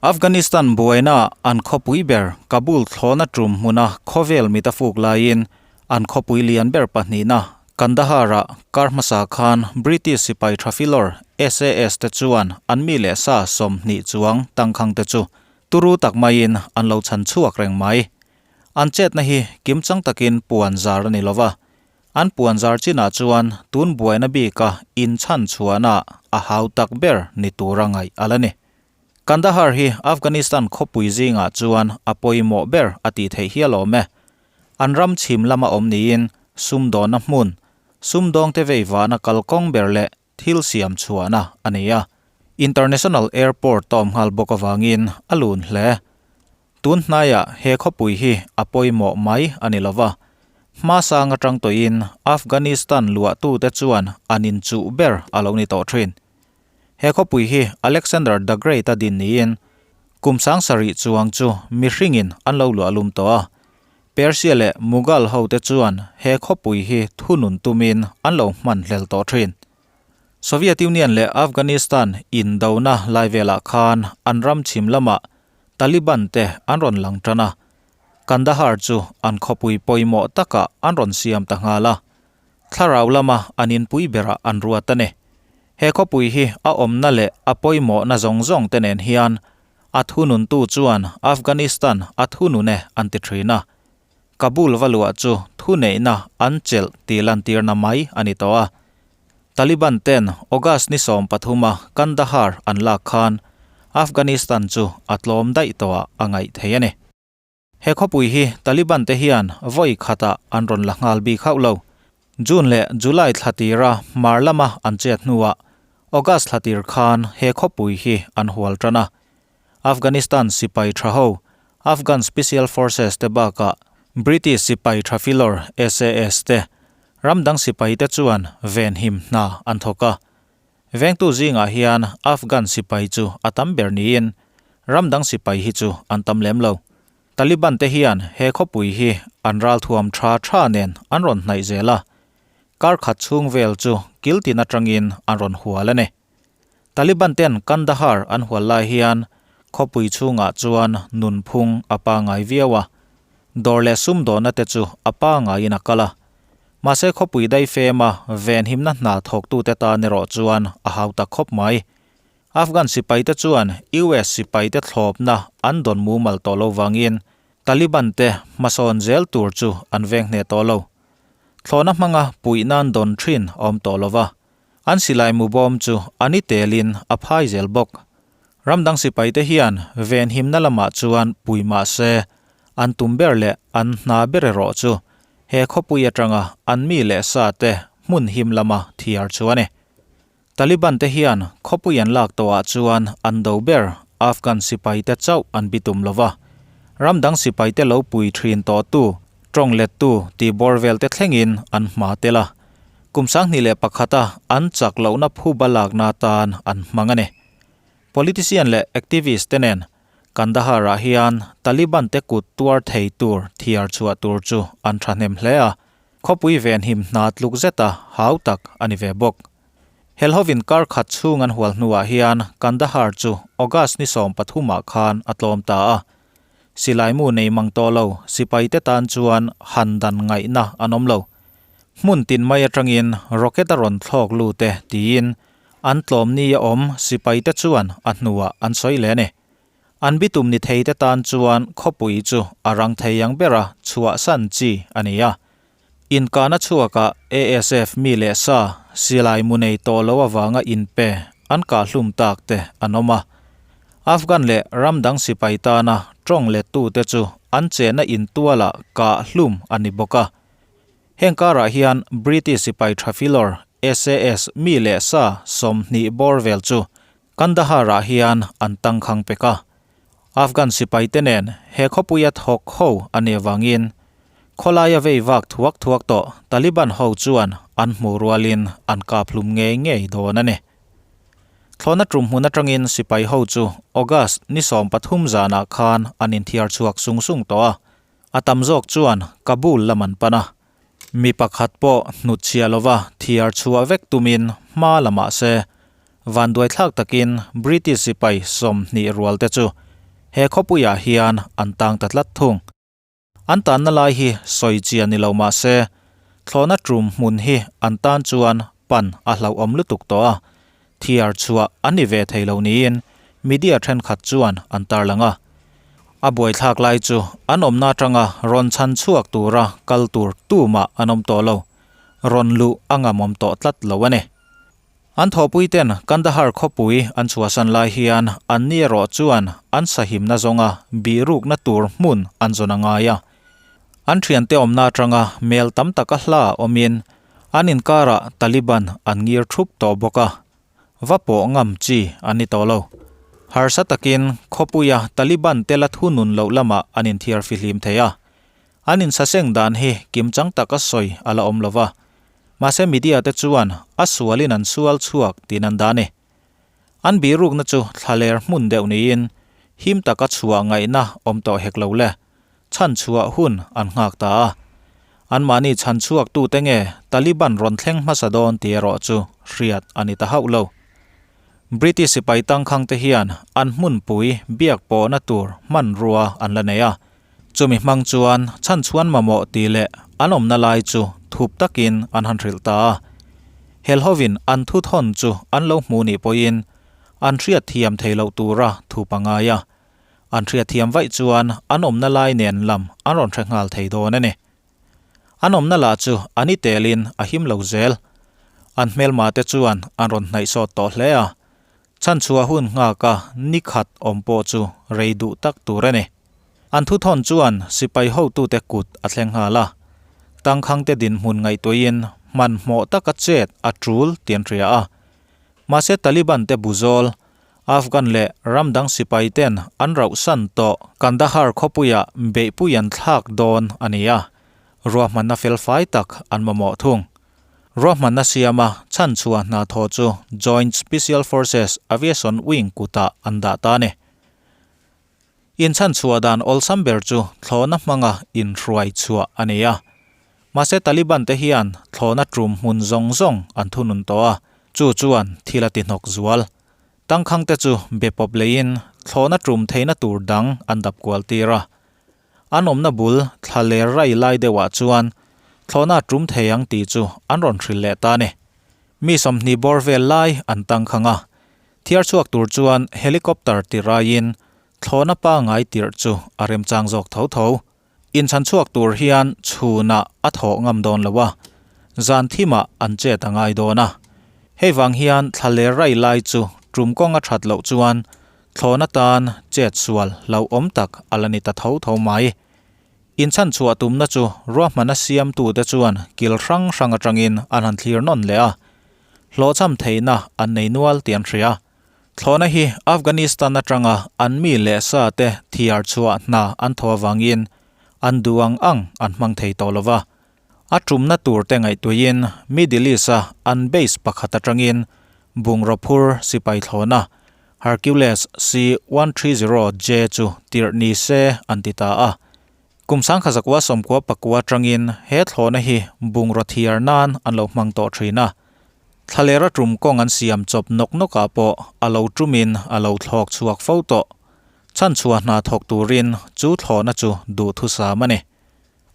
Afghanistan buaina an khawpui ber Kabul thlawna tum hmuna khawvel mit a fuk laiin an khawpui lian ber pahnihna Kandahar-ah kar hmasa khan British sipai thafilawr SAS te chuan an mi leh sa 20 chuang tangkhang te chu turu tak maiin an lo chhan chhuak reng mai. An chetna hi kimchang takin puan zar a ni lova, an puan zar chinah chuan tun buaina bika inchhan chhuahna a hau tak ber ni tura ngaih a la ni. Kandahar hi Afghanistan khawpui zingah chuan a pawimawh ber a tih theih hial awm e. An ram chhim lama awm niin sumdawnna hmun, sumdawngte vei vahna kalkawng ber leh thil siam chhuahna a ni a. International Airport a awm nghal bawk avangin a lun hle. Tun hnaiah he khawpui hi a pawimawh mai a ni lova, hmasang atang tawhin Afghanistan luahtute chuan an inchuh ber a lo ni tawh thin. He khawpui hi Alexander the Great a din niin kum 7000 chuang chu mihringin an lo luah lum tawh a. Persia leh Mughal hote chuan he khawpui hi thunun tumin an lo hman hlel tawh thin. Soviet Union leh Afghanistan indona lai velah khan an ram chhim lamah Taliban te an rawn lang tan a, Kandahar chu an khawpui pawimawh takah an rawn siam ta nghal a. Thlarau lama an inpui berah an ruat a ni. He khawpui hi a awmna leh a pawimawhna zawng zawng te nen hian a thununtu chuan Afghanistan a thunun e an ti thin a. Kabul va luah chu thuneihna an chelh tih lantirna mai a ni tawh a. Taliban ten August ni 13 a Kandahar an lak khan Afghanistan chu a tlawm daih tawhah a ngaih thei a ni. He khawpui hi Taliban te hian vawi khatah an rawn la nghal bik hauh lo. June leh July thla tira hmar lama an chet hnuah August thla tir khan he khawpui hi an hual tan a. Afghanistan sipai tha ho, Afghan Special Forces te bakah British sipai tha filawr SAS te, ramdang sipai te chuan venhim hna an thawk a. Vengtu zingah hian Afghan sipai chu a tam ber niin ramdang sipai hi chu an tam lem lo. Taliban te hian he khawpui hi an ralthuam tha tha nen an rawn hnaih zel a, kar khat chhung vel chu kiltin atangin an rawn hual a ni. Taliban ten Kandahar an hual lai hian khawpui chhungah chuan nunphung a pangai viau a, dawr leh sumdawhna te chu a pangaiin a kal a. Mahse khawpui daifema venhimna hna thawktute tan erawh chuan a hau tak khawp mai. Afghan sipaite chuan US sipaite thlawpna an dawn mumal tawh lo vangin Taliban te hmasawn zel tur chu an veng hneh tawh lo. Thlawhna hmanga puih nan dawn thin a awm tawh lova, an silai mu bawm chu a ni telin a phai zel bawk. Ramdang sipaite hian venhimna lamah chuan pui mah se an tum ber leh an hna ber erawh chu he khawpui atanga an mi leh sa te hmun him lama thiar chu a ni. Taliban te hian khawpui an lak tawhah chuan an do ber Afghan sipai te chauh an bitum lova, ramdang sipai te lo pui thin tawhtu, tawng lettu tih bawr vel te thlengin an hma tel a. Kum 2001 a an chak lohna phuba lakna atan an hmang a ni. Politician leh activist te nen Kandahar-ah hian Taliban te kut tuar thei tur thiar chhuah tur chu an thahnem hle a, khawpui venhim hna tluk zeta hau tak a ni ve bawk. Helhovin kar khat chhung an hual hnuah hian Kandahar chu August ni 13 ah khan a tlawm ta a. Silai mu nei mang tawh lo sipai te tan chuan han dan ngaihna an awm lo. Hmun tin mai atangin rocket a rawn thlawk lut e tiin an tlawm ni a awm sipai te chuan a hnuah an sawi leh a ni. An bitum ni thei te tan chuan khawpui chu a rang thei ang bera chhuahsan chi a ni a. Inkahna chhuakah ASF mi leh sa silai mu nei tawh lo avanga inpe an kahhlum tak te an awm a. Afghan leh ramdang sipai tana tawng lettute chu an chenna intualah kahhlum a ni bawk a. Heng karah hian British sipai thafilawr SAS mi leh sa 20 bawr vel chu Kandahar-ah hian an tangkhang pek a. Afghan sipai te nen he khawpuia thawk ho a nih avangin khawlaia vei vak thuak thuak tawh Taliban ho chuan an hmuh rualin an kap hlum ngei ngei dawn a ni. Thlawhna tum hmun atangin sipai ho chu August ni 13 zanah khan an inthiar chhuak sung sung tawh a. A tam zawk chuan Kabul lam an pan a, mi pakhat pawh hnutchhiah lova thiar chhuah vek tumin hma la mah se, vanduaithlak takin British sipai 20 rual te chu He khawpuiah hian an tang ta tlat thung. An tanna lai hi sawi chian ni lo mah se, thlawhna tum hmun hi an tan chuan pan a hlauhawm lutuk tawh a, thiar chhuah an ni ve thei lo niin media thenkhat chuan an tarlang a. A buaithlak lai chu an awmna atanga rawn chhan chhuak tura kal tur tumah an awm tawh lo, rawn luh a ngamawm tawh tlat lo a ni. An thawhpuiten Kandahar khawpui an chhuahsan lai hian anni erawh chuan an sahimna zawnga bihrukna tur hmun an zawn a ngai a. An thiante awmna atanga mel tam taka hla awmin an inkarah Taliban an ngir thup tawh bawk a, va pawh ngam chi an ni tawh lo. Harsa takin khawpuia Taliban te la thunun loh lamah an inthiar fihlim thei a. An insaseng dan hi kimchang taka sawi a la awm lo va, mahse media te chuan a sualin an sual chhuak tiin an dah a ni. An bihrukna chu thlaler hmun deuh niin him taka chhuah ngaihna awm tawh hek lo le, chhan chhuah hun an nghak ta a. Anmahni chhan chhuaktute nge Taliban rawn thleng hmasa dawn tih erawh chu hriat a ni ta hauh lo. British sipai tangkhangte hian an hmunpui biak pawhna tur hmanrua an la nei a, Chumi hmang chuan chhanchhuan mamawh tih leh an awmna lai chu thup takin an han hrilh ta a. Helhovin an thuthawn chu an lo hmu nih pawhin an hriatthiam thei loh tura thup a ngai a. An hriatthiam vaih chuan an awmna lai nen lam an rawn hre nghal thei dawn a ni. An awmna lah chu a ni telin a him lo zel. An hmelma te chuan an rawn hnaih sawt tawh hle a. Chhanchhuah hun nghaka ni khat awm pawh chu rei duh tak tur a ni. An thuthawn chuan sipai hotute kut a thleng nghal a. Tangkhangte dinhmun ngaihtuahin hmanhmawh taka chet a tul tih an hria a. Mahse Taliban te buzawl, Afghan leh ram dang sipai ten an rauhsan tawh Kandahar khawpuiah beihpui an thlak dawn a ni a, ruahmanna felfai tak an mamawh thung. Ruahmanna siama chhanchhuah hna thaw chu Joint Special Forces Aviation Wing kutah an dah ta a ni. Inchhanchhuah dan awlsam ber chu thlawhna hmanga inhruai chhuah a ni a. Mahse Taliban te hian thlawhna tum hmun zawng zawng an thunun tawh a, chu chuan thil a ti hnawk zual. Tangkhang te chu be pawp leiin thlawhna tum theihna tur dang an dap kual tir a. An awmna bul thla ler rai lai deuhah chuan thlawhna a tum thei ang tih chu an rawn hrilh leh ta a ni. Mi 20 bawr vel lai an tangkhang a, Thiar chhuak tur chuan helicopter ti raiin thlawhna pangai tirh chu a remchang zawk tho tho. Inchhan chhuak tur hian chhunah a thawh ngam dawn lo a, zan thimah an chet a ngai dawn a. Hei vang hian thla ler rai lai chu tum kawng a that loh chuan thlawhna tan chet sual hlauhawm tak a la ni ta tho tho mai. Inchhan chhuah tumna chu ruahmana siamtute chuan kil hrang hrang atangin an han thlir nawn leh a. Hlawhchham theihna an nei nual tih an hria. Thlawhna hi Afghanistan atanga an mi leh sa te thiar chhuah hna an thaw avangin an duh ang ang an hmang thei tawh lo va. A tumna tur te ngaihtuahin Middle East-a an base pakhat atangin bungraw phur sipai thlawhna Hercules C-130J chu tirh ni se an ti ta a. Kum 1999 atangin he thlawhna hi bungraw thiar nan an lo hmang tawh thin a. Thlalera tum kawng an siam chawp nawk nawkah pawh a lo tumin a lo thlawk chhuak fo tawh. Chhanchhuah hna thawk turin chu thlawhna chu duhthusam a ni.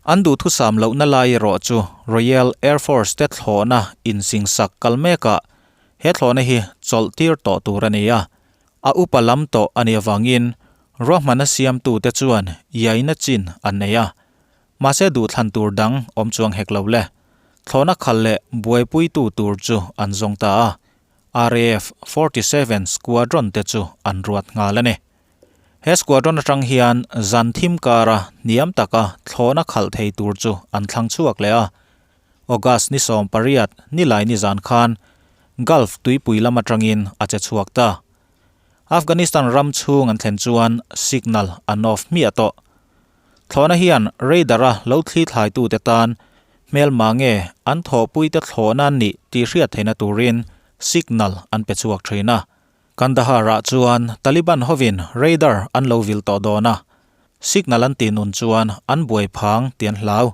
An duhthusam lohna lai erawh chu Royal Air Force te thlawhna insingsak kal mekah he thlawhna hi chawlh tir tawh tur a ni a. A upa lam tawh a nih avangin ruahmanna siamtute chuan iaina chin an nei a, mahse duhthlan tur dang awm chuang hek lo le. Thlawhna khal leh buaipuitu tur chu an zawng ta a, RAF 47 Squadron te chu an ruat nghal a ni. He squadron atang hian zan thim kara hniam taka thlawhna khalh thei tur chu an thlang chhuak leh a, August ni 18 nilai ni zan khan Gulf tuipui lam atangin a che chhuak ta. Afghanistan ram chhung an thlen chuan signal an off hmiah tawh. Thlawhna hian radar-a lo thli thlaitute tan hmelma nge an thawhpuite thlawhna nih tih hriat theihna turin signal an pe chhuak thin a. Kandahar-ah chuan Taliban hovin radar an lo vil tawh dawn a, signal an tih nun chuan an buai phang tih an hlau.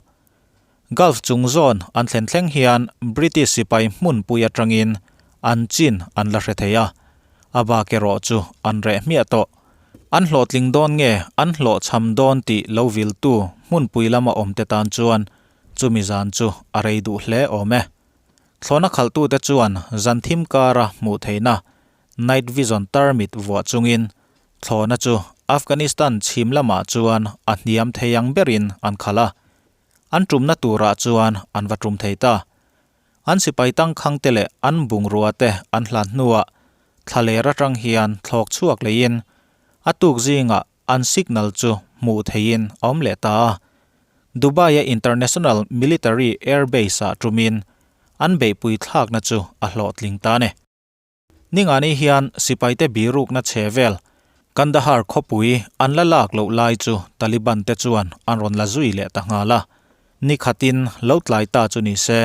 Gulf chung zawn an thlen thleng hian British sipai hmunpui atangin an chin an la hre thei a, a bak erawh chu an reh hmiah tawh. An hlawhtling dawn nge an hlawhchham dawn tih lo viltu hmunpui lama awmte tan chuan chumi zan chu a rei duh hle awm e. Thlawhna khalhtute chuan zan thim kara hmuh theihna night vision tarmit vuah chungin thlawhna chu Afghanistan chhim lamah chuan a hniam thei ang berin an khalh a. An tumna turah chuan an va tum thei ta. An sipai tangkhangte leh an bungrua te an hlan hnuah thlaler atang hian thlawk chhuak leiin a tuk zingah an signal chu hmuh theihin a awm leh ta a. Dubai-a International Military Air Base-ah tumin an beihpui thlakna chu a hlawhtling ta a ni. Ningani hian sipaite birukna chhe vel Kandahar khawpui an la lak loh lai chu Taliban te chuan an rawn la zui leh ta nghal a. Ni khatin lo tlai ta chu ni se,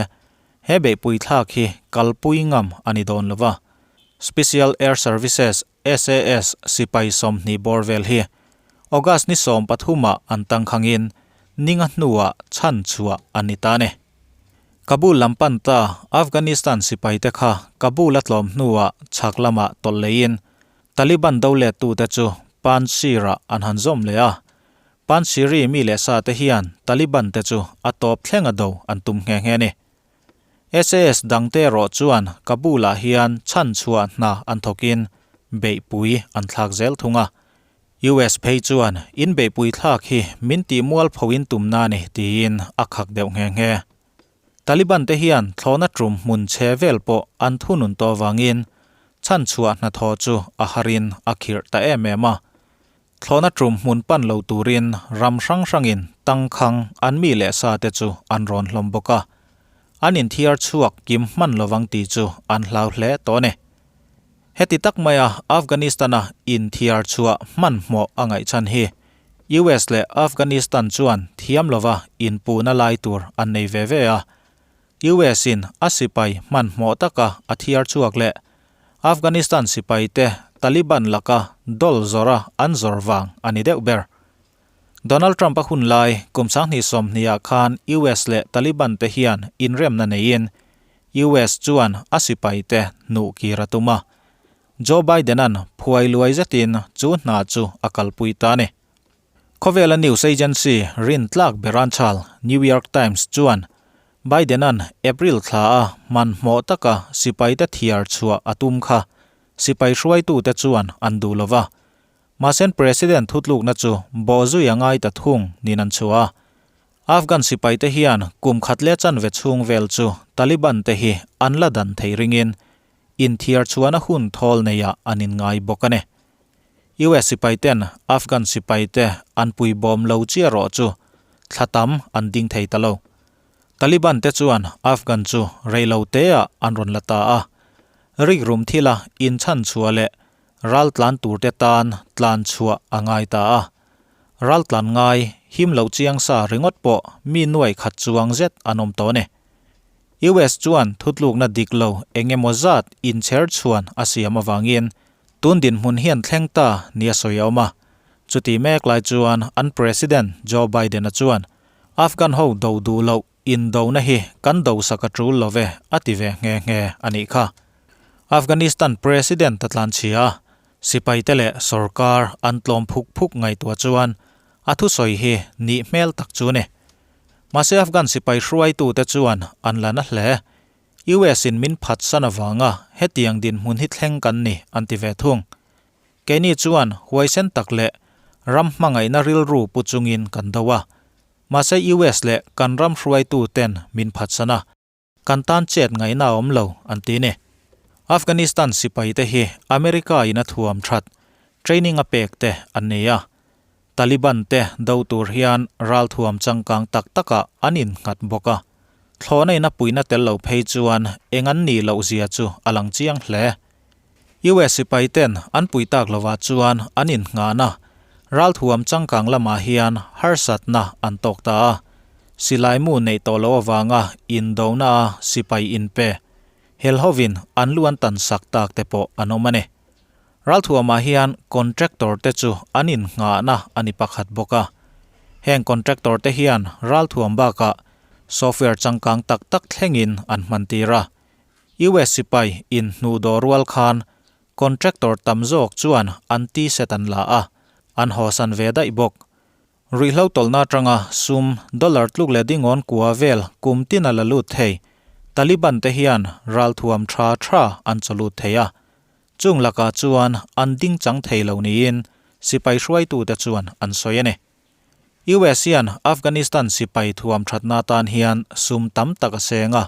he beihpui thlak hi kalpui ngam a ni dawn lo va. Special Air Services, SAS, sipai 20 bawr vel hi August ni 13 ah an tangkhangin ninga hnuah chhan chhuah an ni ta a ni. Kabul lam pan ta Afghanistan sipaite kha Kabul a tlawm hnuah chhak lamah tawlh leiin Taliban do lettute chu Panjshir-ah an han zawm leh a. Panjshiri mi leh sa te hian Taliban te chu a tawp thlenga do an tum nghe nghe a ni. SAS dangte erawh chuan Kabul-ah hian chhanchhuah hna an thawkin beihpui an thlak zel thung a. US phei chuan in beihpui thlak hi min tih mual pho in tum na ni tiin a khak deuh nghe nghe. Taliban te hian thlawhna tum hmun chhe vel pawh an thunun tawh vangin chhanchhuah hnathawh chu a harin a khirh ta em em a. Thlawhna tum hmun pan lo turin ram hrang hrangin tangkhang an mi leh sa te chu an rawn hlawm bawk a. An inthiar chhuak kim hman lovang tih chu an hlau hle tawh a ni. Heti tak maia Afghanistan-a inthiar chhuah hmanhmawh a ngaihchhan hi US leh Afghanistan chuan thiam lova inpuhna lai tur an nei ve ve a. US-in a sipai hmanhmawh taka a thiar chhuak leh Afghanistan sipaite Taliban laka dol zawra an zawr vang a ni deuh ber. Donald Trump-a hun lai kum 2020 ah khan US leh Taliban te hian inremna neiin US chuan a sipaite hnuh kir a tum a. Joe Biden-a'n phuai luai zetin chu hna chu a kalpui ta a ni. Khawvela news agency rin tlak beran chhal New York Times chuan Biden-a'n April thla a hmanhmawh taka sipaite thiar chhuah a tum kha sipai hruaitute chuan an duh lo va. Mahse President thutlukna chu bawhzui a ngai ta thung niin an chhuah a. Afghan sipaite hian kum khat leh chanve chhung vel chu Taliban te hi an la dan thei ringin inthiar chhuahna hun thawl neiah an inngai bawk a ni. US sipaiten Afghan sipaite an puibawm lo chiah rawh chu thla tam an ding thei ta lo. Taliban te chuan Afghan chu rei lo teah an rawn la ta a. Rikrum thila inchhan chhuah leh ral tlan turte tan tlan chhuah a ngai ta a. Ral tlan ngai him loh chiang sa ringawt pawh mi nuai khat chuang zet an awm tawh a ni. US chuan thutlukna dik lo eng emaw zat inchher chhuan a siam avangin tun dinhmun hian thleng ta nia sawi a awm a. Chuti mek lai chuan an President Joe Biden-a chuan Afghan ho do duh loh indona hi kan do sak a tul lo ve a ti ve nghe nghe a nih kha. Afghanistan President a tlanchhia a, Sipaite leh sorkar an tlawm phuk phuk ngaihtuah chuan a thusawi hi nih hmel tak chu ni. Mahse Afghan sipai hruaitute chuan an la na hle. US in min phatsan avanga hetiang dinhmun hi thleng kan ni an ti ve thung. Keini chuan huaisen tak leh ram hmangaihna rilru pu chungin kan do a. Mahse US leh kan ram hruaituten min phatsan a. Kan tan chet ngaihna a awm lo, an ti ni. Afghanistan sipaite hi America in a thuam that, training a pek te an ni a. Taliban te do tur hian ralthuam changkang tak takah an innghat bawk a. Thlawhna in a puihna tel lo phei chuan eng an nih loh zia chu a lang chiang hle. US sipaiten an pui tak lovah chuan an innghahna ralthuam changkang lamah hian harsatna an tawk ta a. Silaimu neih tawh loh avanga indona a sipai inpe hel hovin an lu an tan sak tak te pawh an awm a ni. Ralthuamah hian contractor te chu an innghahna a ni pakhat bawk a. Heng contractor te hian ralthuam bakah software changkang tak tak thlengin an hmantir a. US sipai in hnuh dawh rual khan contractor tam zawk chuan an T-set an la a. An hawsan ve daih bawk. Ruihhlo tawlhna atanga sum dollar tluk leh dingawn kua vel kum tin a la lut thei. Taliban te hian ralthuam tha tha an chaw lut thei a. Chung lakah chuan an ding chang thei lo niin sipai hruaitute chuan an sawi a ni. US hian Afghanistan sipai thuam thatna atan hian sum tam tak a seng a.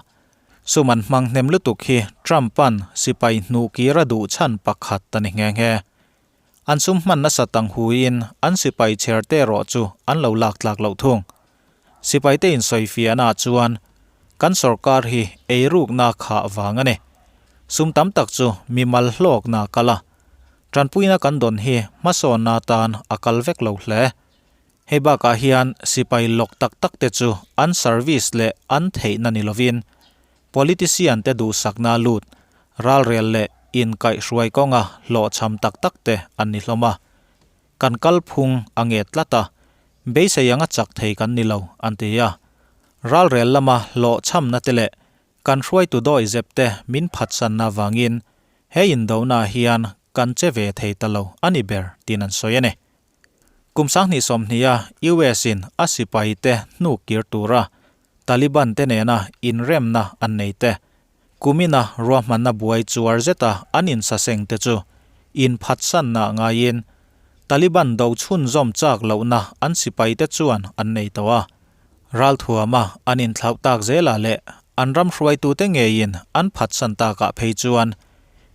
Sum an hmang hnem lutuk hi Trump-a'n sipai hnuh kir a duh chhan pakhat a ni nghe nghe. An sum hman nasa tang huiin an sipai chher te erawh chu an lo lak tlak loh thung. Sipaite insawifiahna chuan kan sorkar hi eirukna khah vang a ni. Sum tam tak chu mimal hlawkna a kal a. Tanpuina kan dawn hi hmasawnna atan a kal vek lo hle. Hei bakah hian sipai lawk tak tak te chu an service leh an theihna ni lovin politician te duhsakna lut, ralrel leh inkaihhruai kawnga hlawhchham tak tak te an ni hlawm a. Kan kalphung a nget tlat a, beisei anga chak thei kan ni lo an ti a. Ralrel lama hlawhchhamna te leh Kan hruaitu dawi zep te min phatsanna vangin he indona hian kan che ve thei ta lo a ni ber tiin an sawi a ni. Kum 2020 a US in a sipai te hnuk kir tura Taliban te nena inremna an nei te, kumina ruahmanna buai chuar zeta an insaseng te chu inphatsanna ngaiin Taliban do chhunzawm chak lohna an sipai te chuan an nei tawh a. Ralthuama an inthlauh tak zelah leh an ram hruaitute ngeiin an phatsan takah phei chuan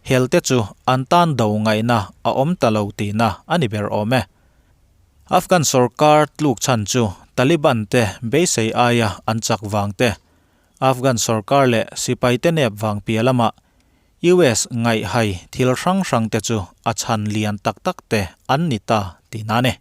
helte chu an tan do ngaihna a awm ta lo tihna a ni ber awm e. Afghan sorkar tluk chhan chu Taliban te beisei aia an chak vang te, Afghan sorkar leh sipaite nep vang piah lamah US ngaihhai thil hrang hrang te chu a chhan lian tak tak te an ni ta tihna a ni.